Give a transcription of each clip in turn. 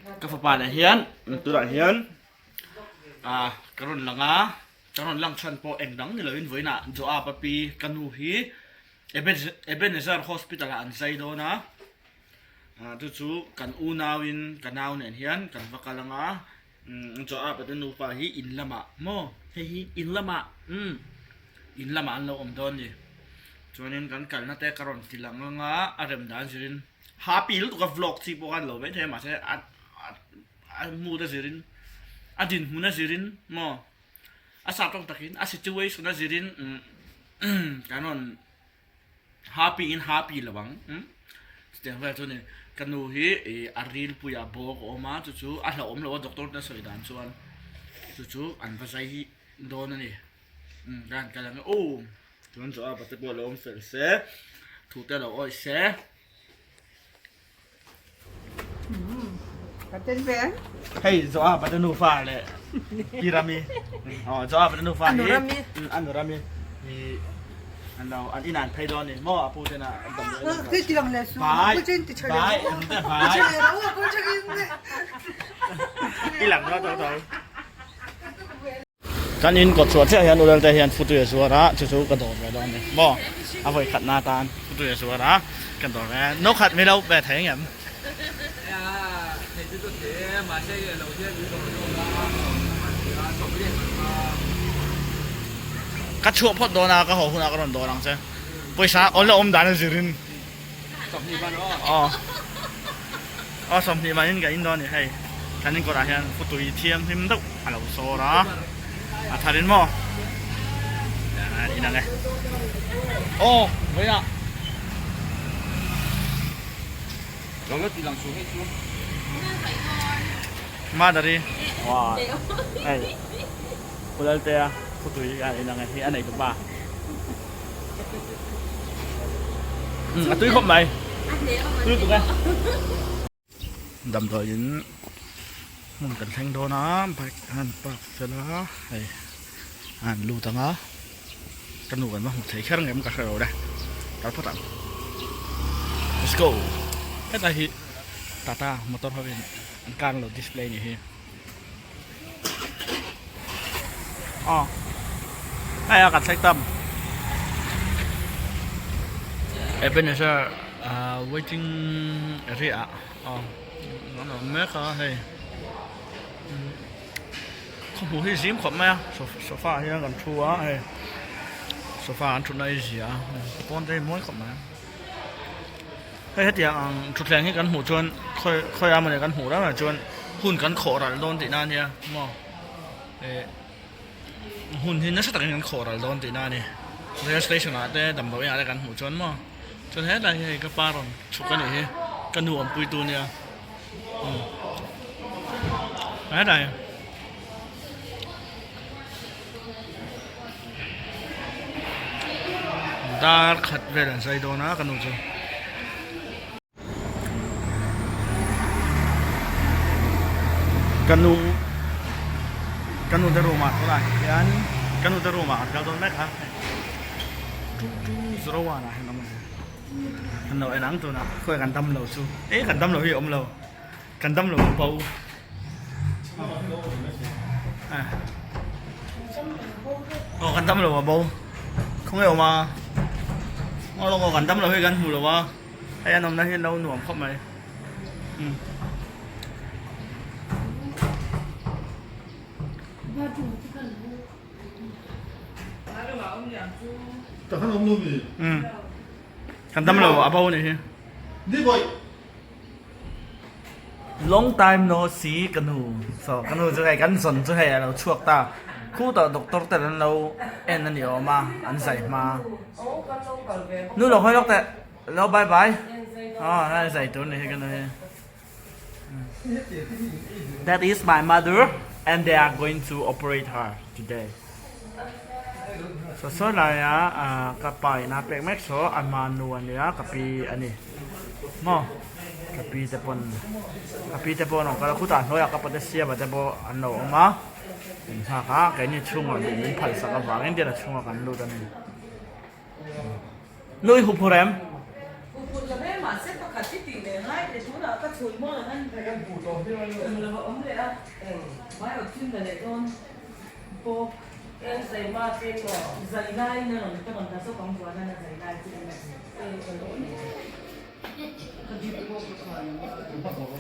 Ka fapa nen hian tunah hian ah ka rawn lang a, ka rawn lang chhan pawh eng dang ni loin vawiinah Joab a pi ka nu hi Ebenezer Hospital ah an zai dawn a, ah chu chu kan unauin ka nau nen hian kan va kal ang a, Joab a te nupa hi in lamah maw hei hi in lamah umm in lamah an lo awm dawn a ni chuanin kan kalna te ka rawn ti lang ang a, a rem dan zirin. Happy lutuk a vlog chi pawh khan lo mai thei a mahse a a mood a zirin a dinhmun a zirin maw a sap tawk takin a situation a zirin kan rawn happy in happy lo ang chutiang vel chu ni ka nu hi ih a rilpui ah bawk a awm a chu chu a hlauhawm lo a doctor te sawi dan chuan chu chu an va zai dawn a ni kan kal ang e aw. Chuan Joaba te pawh lo awm fel se, thu te lo awih se. Hei Joaba te nufa leh Pi Rami, aw Joaba te nufa hi a nu Rami hi an lo an inah an phei dawn a ni maw a pu tena an damdawi an bai bai bai i lang dawn tho tho. Kan in kawt chhuah chiah hian Ural te hian futui a zuar a, chu chu ka dawr ve dawn a ni maw? A vawi khat na atan futui a zuar a, ka dawr ve. No khat mi lo ve thei ang em? Ka chhuah phawt dawn a, ka haw hunah ka rawn dawr ang che. Pawisa awl la awm dan a zirin. 20 man aw. Aw. Aw 20 man in ka in dawn a ni hei. Kan in kawrah hian futui thianghlim deuh a lo sawr a. A thar in maw? In ang e. Aw, vawiinah. Lo la ti lang chu hei chu. Mother-i. Wow. Hei. Ulalte-a futui a in ang e hi a nei tupa. A tui khawp mai tui tuk e damdawiin hmun kan thleng dawn a bike a han park fel a hei a han lut ang a ka nu kan va hmu thei kher ngem ka hre lo le kal phawt ang let's go hetlai hi tata motor ho in an car an lo display ni hi. Aw hei a kan thleng tam Ebenezer ah waiting area ah aw an awm mek a hei khawhmuh hi zim khawp mai a sofa ah hian kan thu a hei sofa an thutna hi zia a pawn te hi mawi khawp mai Hei hetiang ang thutthleng hi kan hmuh chuan khawi khawi a mawni kan hmuh reng ah chuan hun kan khawh ral dawn tihna a nia maw eh hun hi nasa takin kan khawh ral dawn tihna a ni rail station ah te damdawi ah te kan hmuh chuan maw chuan helai hi hei ka pa rawn chhuk a nih hi ka nu awmpui tu nia umm helai. Dar khat vel an zai dawn a ka nu chu. Ka nu ka nu te room ah tunah hian ka nu te room ah an kal dawn mek a 2201 ah hian awm a ni kan lo en ang tunah khawi kan dam lo chu eh kan dam lo hi a awm lo. Kan dam lo bo. Aw kan dam lo a bo. Khawnge awm a? Aw lawk aw kan dam lo hi kan hmu lo a. Hei an awmna hi an lo nuam khawp mai. Umm. Umm. Kan dam lo a bo nih hi. Long time no see ka nu so ka nu chu hei kan zawn chu hei a lo chhuak ta khutah doctor ten an lo en a ni awm a an zai hma nu lo hawi lawk teh lo bye bye aw hei zai tur a ni hi ka nu hi that is my mother and they are going to operate her today so saw laia ah ka pa in a pek mek saw a ma nu a nia ka pi a ni. Maw ka pi te pawn ka pi te pawh an awm kal a khutah hnuaiah ka pate siama te pawh an lo awm a in nghak a keini chhungah duh min phal sak avangin tian a chhungah kan lut a ni nui huphurh em. Huphurh lo e mahse pakhat i tih leh ngai e tunah ka.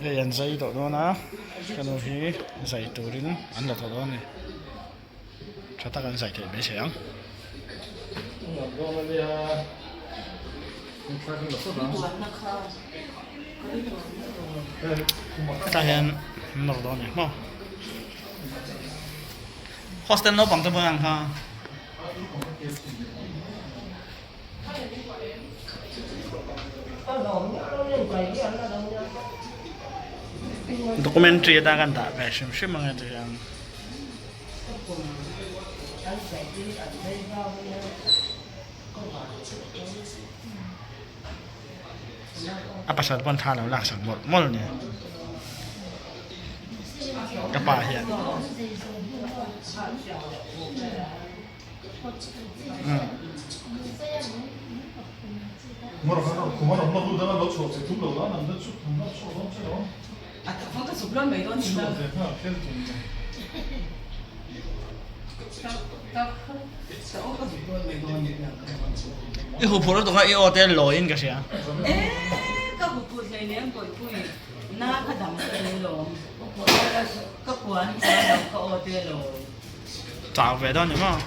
Hei an zai tawh dawn a ka nu hi zai turin an la tawh dawn a ni tha tak an zai theih maithei ang. Hetah hian an nawr dawn a ni maw hostel naupang te pawh ang kha. Documentary atan kan dah ve hrim hrim ang e ti hian. A pasal pawn thla lo laksak mawlh mawlh a ni ka pa hian. I huphurh lutuk a i aw te lawiin ka hria. Chau ve dawn ni maw?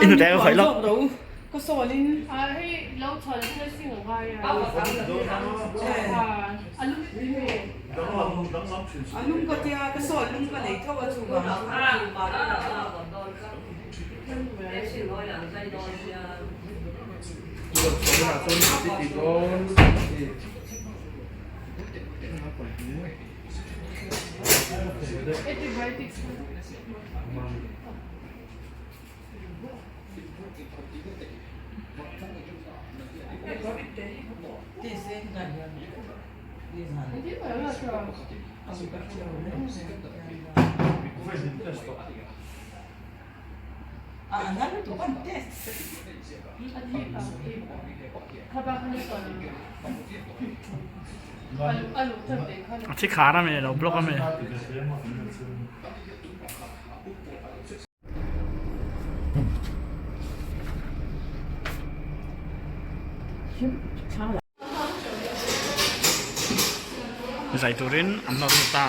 I hnute ka khawih loh. A thi khar a mi lo block a mi. Zai turin an nawr lut ta.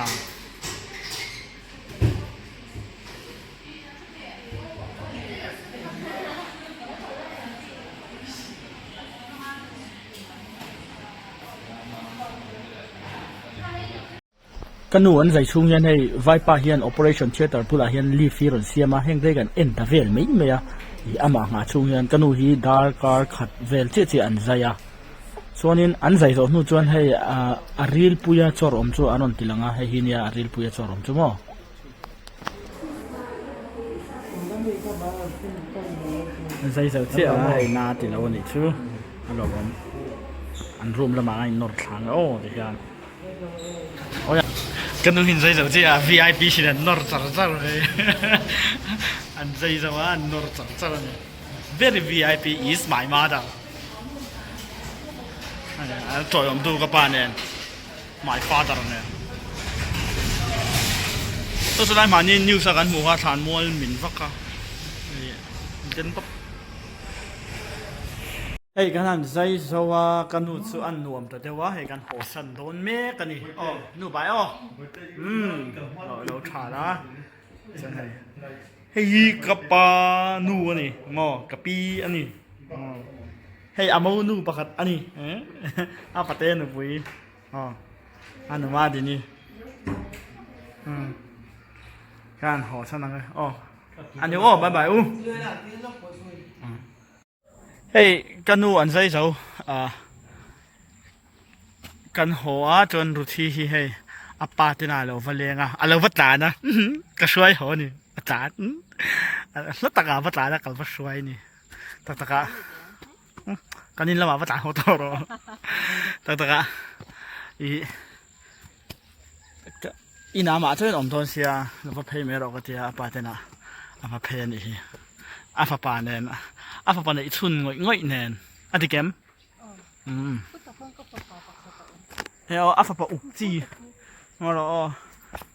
Ka nu an zai chhung hian hei vaipa hian operation theatre bulah hian lift hi a rawn siam a heng te hi kan en ta vel mai mai a ih amah nghah chhung hian ka nu hi darkar khat vel chiah chiah an zai a chuanin an zai zawh hnu chuan hei ah a rilpuia chawr awm chu an rawn ti lang a hei hi nia a rilpuia chawr awm chu maw. Zai zo chiah a hei na ti lo a nih chu a lawmawm an room lamah a innawr thla ang aw ti hian. Ka nu hin zai zo chiah a vip sin an nawr char char mai an zai zo a an nawr char char a ni very vip is my mother a tawiawm tu ka pa nen my father nen saw saw lai mahni news a kan hmuh kha thlan mual min vak a den tawp. Hei kan han zai zo a, ka nu chu a nuam ta deuh a, hei kan haw san dawn mek a ni. Aw, nu bai aw. Umm, aw lo tha la. Chuan hei, hei hi ka pa nu a ni maw, ka pi a ni. Hei a mo nu pakhat a ni, a pate nupui. Aw, a numa dini. Umm khan haw chhan ang e aw a ni aw bye bye u hei ka nu an zai zo ah kan haw a chuan Ruthi hi hei a pa te na alo va leng a alo va tlan a ka hruai haw a ni a tlan hla takah a va tlan a ka va hruai a ni tak takah. Kan in lamah va tlan haw tawh rawh. Tak tak a i inah mah chuan awm dawn sia lo va phei mai rawh ka tia a pa ten a a va phei a nih hi. A fapa nen a fapa neih chhun ngawih ngawih nen a ti kem. Umm. Hei aw a fapa uk chi ngaw rawh aw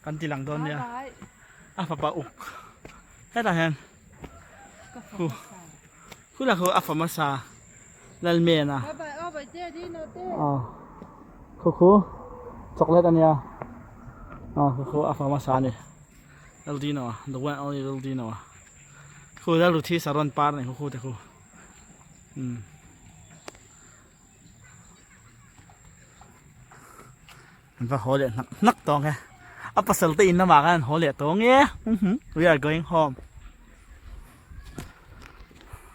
kan ti lang dawn nia. A fapa uk hetah hian khu. Khula khu a fa hmasa Lalmena aw khu khu chocolate ania aw khu khu a fa hmasa ani Laldino the one only Laldino khu Lalruthi saron par ani khu khu te khu umm an va haw leh hnak hnak tawng e a pasal te in lamah khan an haw leh tawng e we are going home.